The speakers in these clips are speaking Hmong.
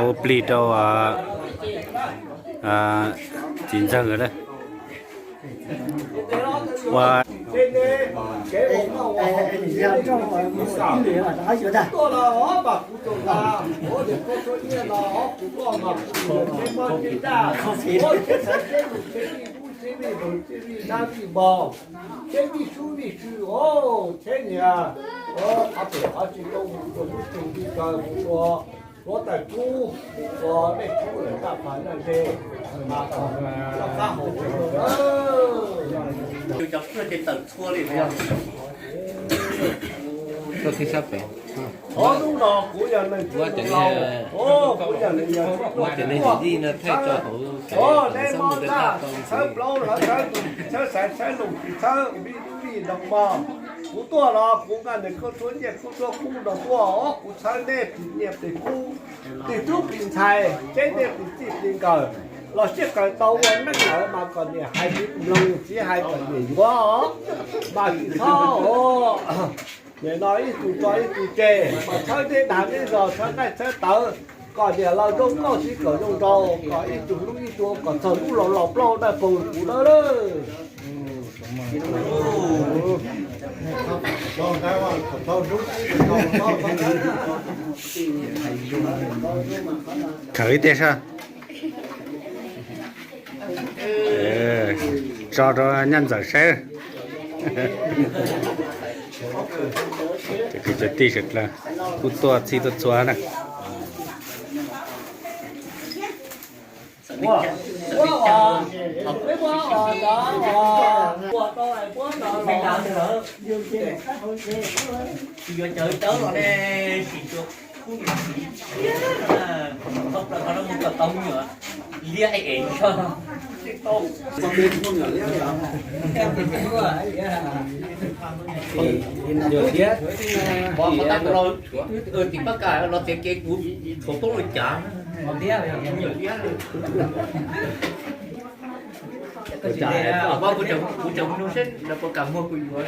Ua plig rau txiv ntxawg nkawd lawm. Ua Seb vij sub vij sw, seb niag qhov pem qhov tsis tau mus rau lub tsev li kaw mus ua, ua tawm kub, ua mej kub lawm taj pas naj ze, mas kom rov qab haus tsev rau na. Cov phuaj ces tawm txhua li. Thov hnub no kuv yog neeg txwj laus, kuv yog neeg yog txwj laus, nej mob ntaj txhawb plaub lawv txhawb tus tsis txhawb xaiv txhawb lus tsis txhawb vij lub vij nrog mog. Kuv tuaj los kuv nqa nws khaub tshuab nyiaj khaub tshuab kub nrog tuaj, kuv txhawb nej tus nyiaj tus kub, tus tub tus ntxhais, seb nej tus txij tus nkawm los sib qawm tau ua neej lawm mas kom niam hais tsis mloog, txiv hais kom niam yuav, mas tsis txhob nim no ib tug tso ib tug tseg, mas txhawb tej dag tej zog, txhawb qaij txhawb tawv, kom niam los zoo nkauj sib kom zoo nraug, kom ib tug hlub ib tug, kom txog lub laus laus plaub dawb paug kuv dawb lawm. Khawm ib teg sab, tso rau nyaj ntxawm saib. Cov kwv cov tij sawv daws kuj tuaj txhij tuaj txhua na. Tsis yuav cawv cawv los ne, sim tua kub, tau plaws qhov no mus kom tau me nyuam liab es es tso. Pov qhov tau los tim pab kas los txiav kev kuv tshuav poob los cav, me nyuam liab. Kuv tseem mus nug seb lawv puas kam muag kuv yuav.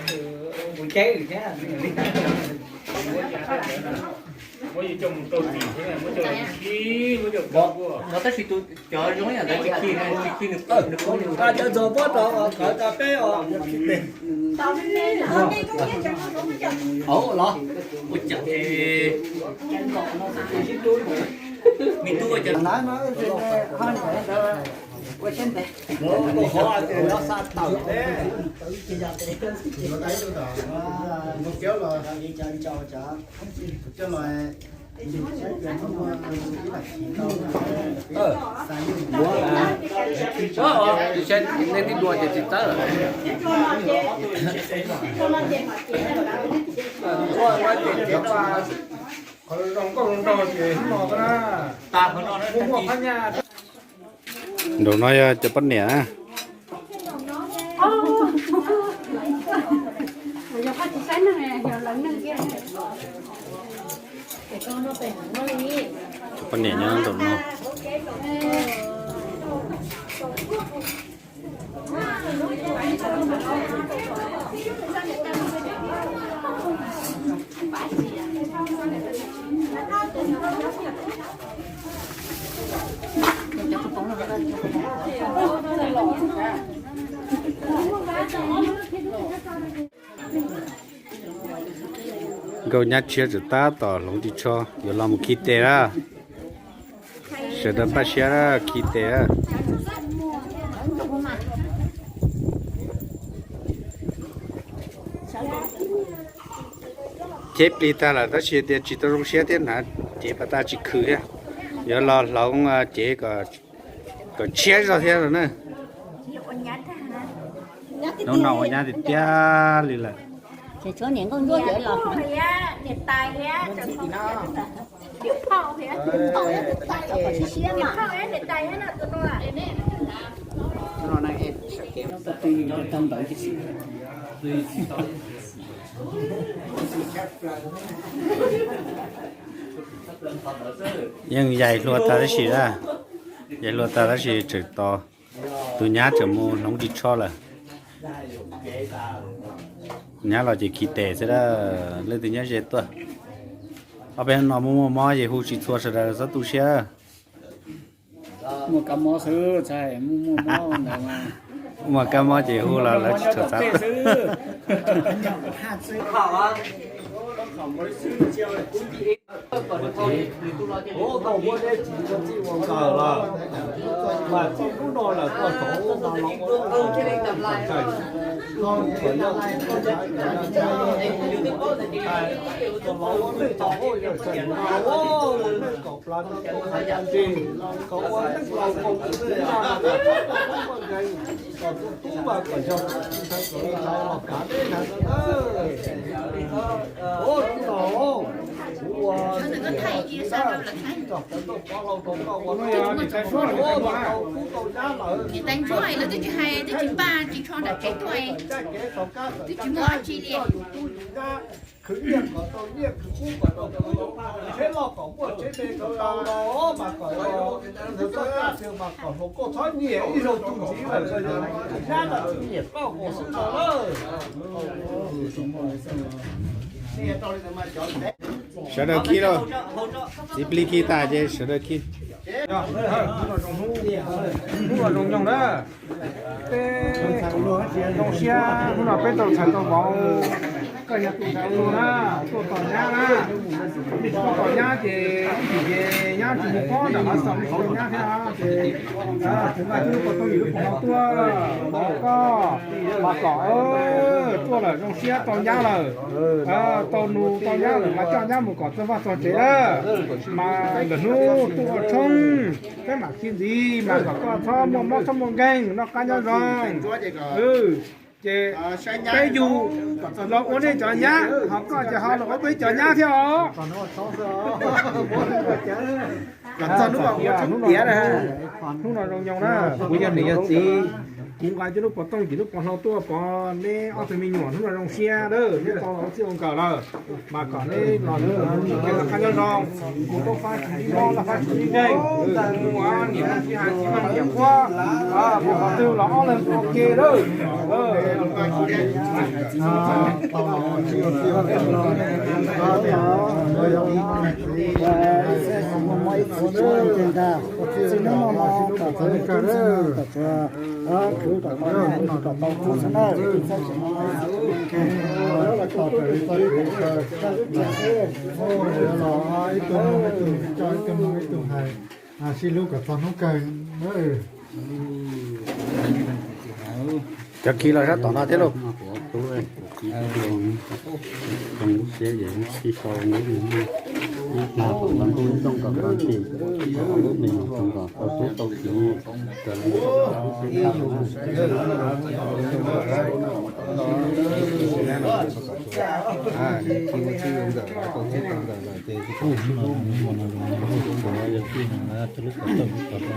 Muab coj mus rau tim thiab, muab coj mus khi, muab coj mus khi. Tab sis tus cov zoo yam ntawd tsis khi, tsis khi nws, nws paub li. Cov ntxuag muab rau qhov cov peb os. Ua cas me tub ua cas. Ua siab ntev. Mus rau qhov tias lawv xa tawm ne. Mus kiab los, coj los. Tus saib nej tib dua ces tsis txawb lawm. Qhov zoo nkauj zoo nraug ces hnub no na. Muaj muaj phab nyaj. Nraum no yog cov poj niam na. Cov poj niam nyob nraum no. Nkauj nyab tshiab tseem tab tom hloov ris tsho yuav los mus khi tes na. Sawv daws npaj siab khi tes. Cheb plig tag lawm tab sis tias tsis tau zoo siab thiab, hnav cev pas tas tsis khwm thiab. Yuav los hloov cev kom tshiab zog thiab no na. Hnub no ua nyab tiag tiag li lawm. Yeej yaim hluas tas tab sis, yaim hluas tas tab sis tseem tos. Tus nyab tseem mus hloov ris tsho lawm. Nyab los ces khi tes xwb a, leej twg nyob ze tuaj. Ob peb hnub no muaj muaj mob ces hu tsis txhua sawv daws txhob tu siab. Muaj kab mob xwb, txhais muaj muaj mob ntawd mas. Muaj kab mob ces hu los lawv tsis tshua xav xwb. Ua tau muab deb tsis muaj txij ua nkawm lawm, mas txij hnub no lawm koj tau ua no los ua los ua neej tau hauj yawm tseem ua neej kom plaws rau txoj kev ntse, kom ua neej laus kom tus tub mas kom yog tus tub ntawd los kav teb ntawd na. Ua tub no, kuv ua txiv na, tsis tsom pov ntoj pov hlau rau koj ua tub, ua tau tub tau nyab lawm. Txoj kev rau kab txawm kab kab yug yug tub yug nyab, khwv nyiaj kom tau nyiaj, khwv kub kom tau kub, tsheb loj kom muaj tsheb me kom tau los mas kom txoj kab twg mas kom hluas nkauj txhob nyiam ib zaug tug ntxiv lawm, nyab ntawd tsis nyiam koj nkaus xwb no lawm. Sawv daws khib lauj, txiv plig khib tas ces sawv daws khib. Hnub no zoo nyoog na, zoo siab hnub no peb tau txhais tau vauv, koj yog tus ntawd na, tuaj tos nyab na. Nej tsis tuaj tos nyab ces ib chim ces nyab tsis mus pob nram hav xaus, nej tsis tos nyab thiab ces kuv nqa coj lub pov tooj yim lub pov hlau tuaj tos koj, mas kom tuaj lawm zoo siab tau nyab lawm, tau nus tau nyab lawm mas coj nyab mus kom txog vaj txog tsev lawm. Mas lwm hnub tuaj ua tshoob peb mam sib ntxiv, mas kom koj txhob muaj mob txhob muaj nkeeg, noj qab nyob zoo. Ces peb yug los ua nej cov nyab, ho koj ces ho los ua peb cov nyab thiab os. Hnub no, hnub no zoo nyoog na, kuv yog niam yog txiv, kuv nqa coj lub pov tooj yim lub pov hlau tuaj pov neb ob tug me nyuam, hnub no zoo siab lawm, neb tau los ua txij ua nkawm lawm. Mas kom neb los nyob zoo, kuv tau fab tsis mob los fab tsis nkeeg, mus niam tsis hais tsis hais niam quab, mus qhov twg los ob leeg ua ke lawm. Ib tug mloog ib tug coj, ib tug mloog ib tug hais, sib hlub kom txog hnub kawg. Cov khi los sab tom no thiab lauj. Siab es sib sau, ib tug los ntuj tooj kom tau ntim, lub me nyuam tooj kom tau tub tau kiv, kom lub tub tau kiv. Khi ua txij ua nkawm tau txij tau nkawm lawm ces tsis tau sib hlub mus mus no, yog tij no na, coj lub pov tooj, lub pov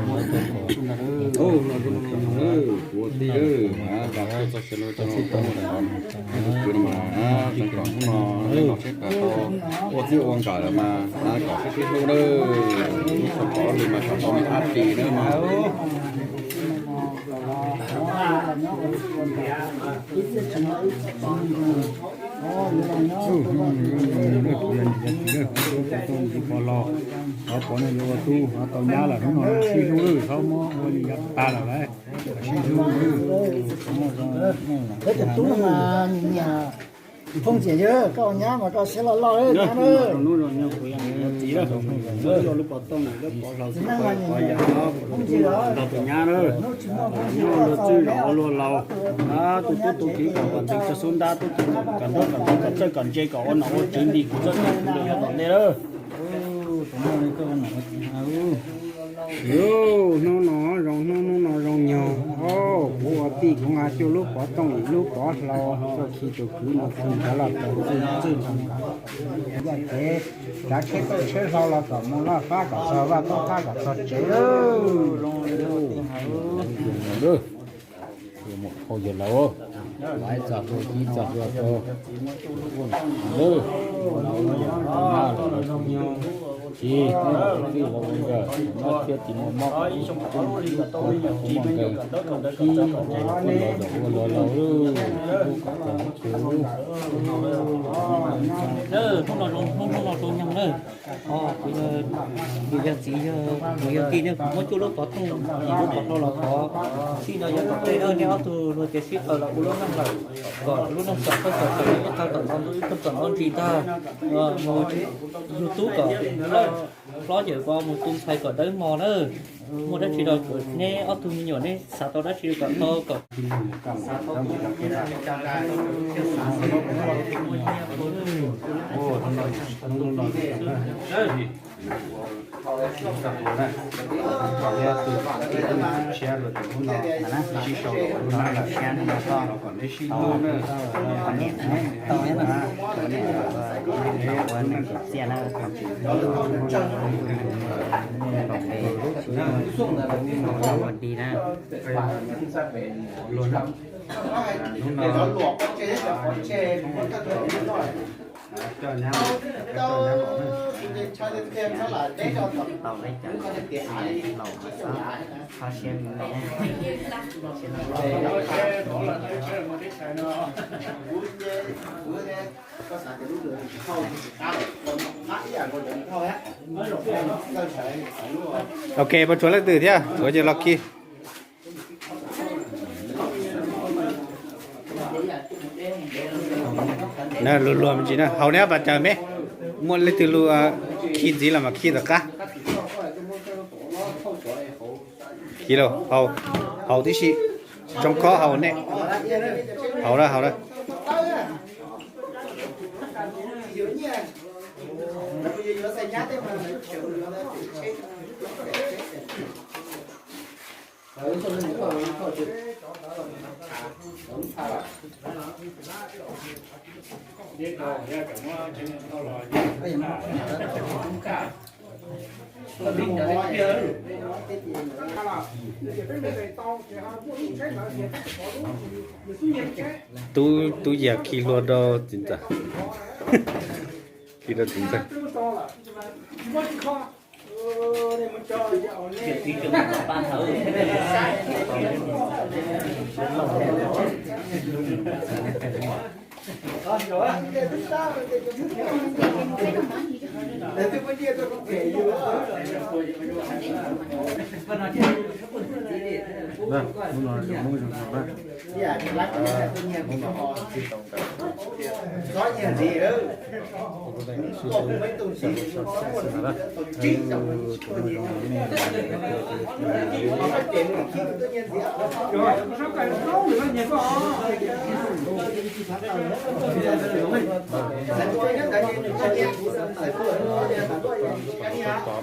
tooj, lub pov tooj, ua tij, nqa txoj sia rau txoj tij tau ntawm no, tus kwv no mas tseem kom hnub no los sib kom tau ua txij ua nkawm lawm mas kom sib sib hlub nawb. Ib tsoom pog li mas kom tau me ab tis nawb mas. Pov los, pov nej yuav ua tub tau nyab lawm, hnub no sib hlub lawm, txhob muab ua li yav tas lawm lauj. Sib hlub lawm. Peb tus tub mas nyiam nyiam Phooj Xiam yawg, koj ua nyab mas koj siab loj loj nyab na. Hnub no kuv yog niam yog txiv lawm, lub pov tooj lub pov hlau txiv neej mas nyiam nyiam Phooj Xiam los tus nyab na. Nyob luag txwj zos ua luag laus, tus tub tus kiv kom kom ntev tso xub ntab, tub tub kom nrog kom nrog kom txawj kom ntse kom ua nom ua tswv nti kuv txoj kev kuv lwm yav tom ntej lawm. Hnub no zoo, hnub no zoo nyoog, kuv ua tij kuv nqa cuaj lub pov tooj yim lub pov hlau tuaj khi tus kwv no khi cov loj tau txwj txwj zoo kom yaj kev tsav tsheb tauj tsheb hlau los kom mus loj fab kom txog vaj tau fab kom txog tsev lawm. Mus hauj yawg laus, laiv txog hlua kib txog hlua rau, lawv zoo nyoog. Tsis, tij los ua nkawm, noj thiab tsis mus mob, ib xyoo kom tau lub li kom tau lub li, tsis me nyuam kom ntawv kom ntawv kom txawv kom tsev kom ua los los los, tsis lub kom txawv tsis lub. Hnub no zoo, hnub no zoo nyoog na. Kuv yog txiv, yog kuv yog tij ne, kuv muab cuaj lub qhov rooj, yim lub qhov hlau los qhov txij no yog tom tej na, nej ob tug luag tias sib qawm los ua lub neej lawm, kom lub neej xyom txhob xyom, kom ib qho kom tau ntuj, ib qho kom tau ntsis ntag, mus YouTube kom hlob yawm vauv mus tu ntxhais kom dawb mos na. Muaj dab tsi los kom neb ob tug me nyuam neb xav tau dab tsi kom tau kom xav tau. Ua di na. Tau peb cov laus mas txhob, txhob siab me, siab loj. Ok, puas tshuav leej twg thiab? Tshuav ces los khi. Luag luag me ntsis na, haus neb ob pas caws me. Muaj leej twg lug khi ntxiv los mas khi tom qab. Khi lauj, haus, haus tib si. Tsoo khob haus ne. Haus na, haus na. Tub, tub Yias khi hlua rau txiv ntxawm. Khi rau txiv ntxawm.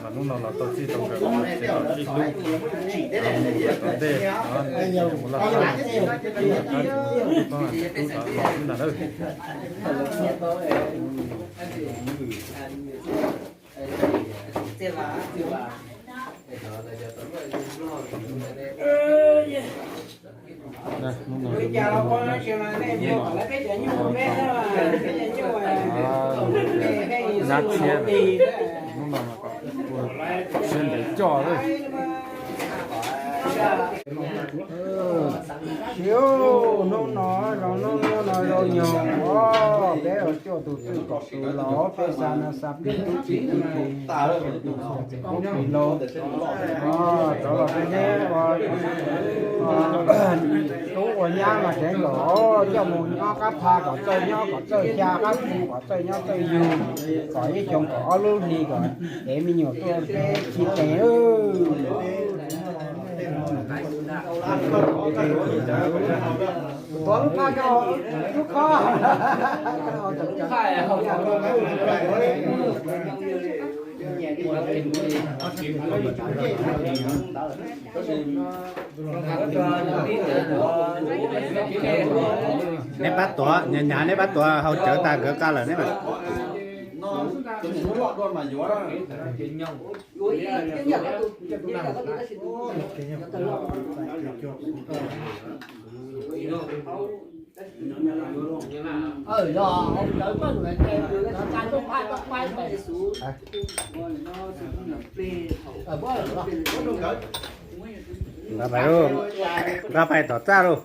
Hnub no los tau txij tau nkawm, txij lub tom ntej, ua laj ua laj, tub tom los ntag lawm. Nyab tshiab, hnub no mas kom ua siab ntev coj lawm. Siab, hnub no zoo, hnub no zoo nyoog os, peb los cuaj tus txwj kaum tus laus, peb xa no xa plig tub txib tub ki, tub ki laus, rov los peb neb ua tub ua nyab mas tseev kom coj mus nyob qab phaj kom txawj nyob kom txawj xya, qab phaj kom txawj nyob txawj yug, kom ib xyoo kom ob lub hli kom dev me nyuam tuaj peb tsis tes. Neb pab tuav, nyav nyav neb pab tuav, hau cawv tag nkawd qa lawm neb. Nqa pais, nqa pais tom txaj lauj.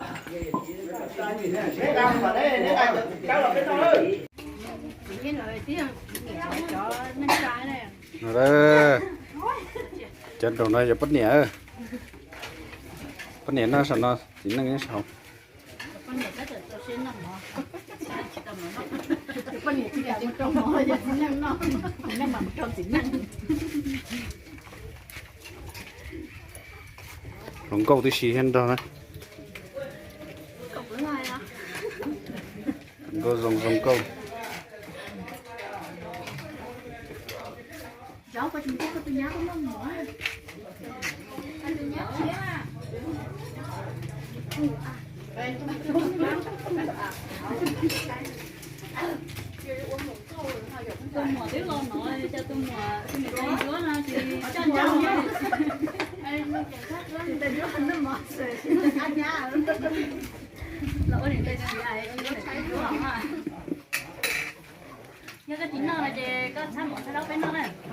Cov nraum no yog poj niam, poj niam noj saum no, txiv neej nyob saum. Hluas nkauj tib si thiab nrog na. Nkauj zoo zoo nkauj. Tus muam twb los no, cov tus muam tus niam tais ncuab no ces coj ncaj. Los ua niam tais txiv, yog koj tsis noj no ces koj txhab mov txhab zaub peb noj na. Ib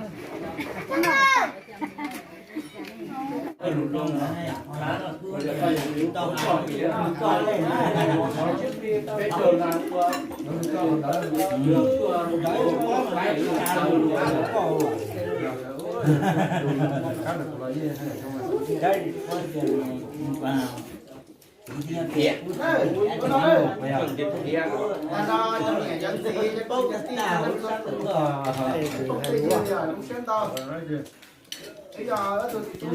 yog tus txiv tshiab ntawd rov qab ua ib feem rau tus txiv.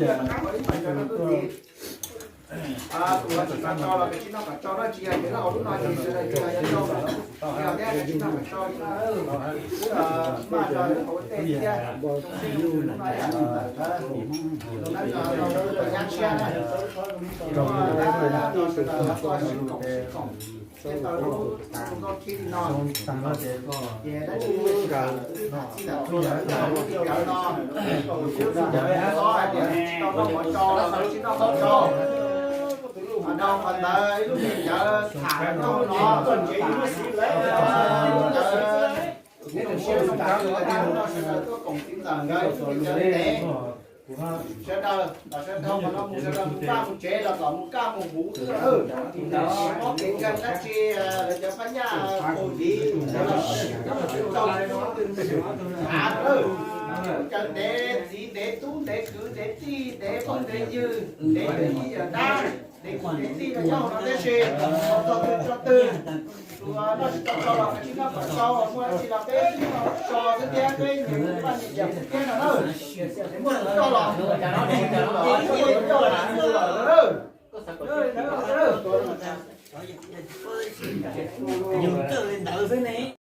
Tus uas tsis kam tso los koj tsis noj kom tso na, tsis yog tias lub hauv lub no ces sawv daws tsis yog yuav tso lawm, yog thiab koj tsis noj kom tso li na. Wb maj tso lub hauv tej thiab, zoo siab lub no yam tawm ntawd, tus nab tso rau lub tom nyab tshiab na, rau sawv daws txoj sib koom sib koom. Ces tau lub nkauj khib li no, ces dab tsi muaj tsis kam txij ntawm txhua lub cawv no, txhua cawv no hais tias tsis tau noj mov tsau los tsis noj mov tsau. Ho dhau qhov ntawd ib lub me cawv tham noj no, cawv zoo siab zoo ntsws, lub no sawv daws tuaj koom txiv ntxawm nkawd ib lub me cawv ntev. Sawv daws los sawv daws mus no mus sawv daws mus kaj mus tsev los kom mus kaj mus huv xwb lawm. Mob kev ntseeg dab tsi lawv cov phab nyaj mus tiv tau av lawm. Cawv ntev, txiv ntev, tub ntev, kwv ntev, tij ntev, phooj ntev ywg ntev, yawm yij yawm dab ntev, kwv ntev tij los nyob hauv no tib si, txog twg tso twg. Tus noj tsis tau tso los koj tsis noj kom tso, muaj dab tsi los peb sib noj so xwb thiab peb nyias mus paj nyias yam xwb thiab no na. Muaj tus coj los, muaj tus coj los, muaj tus coj los na.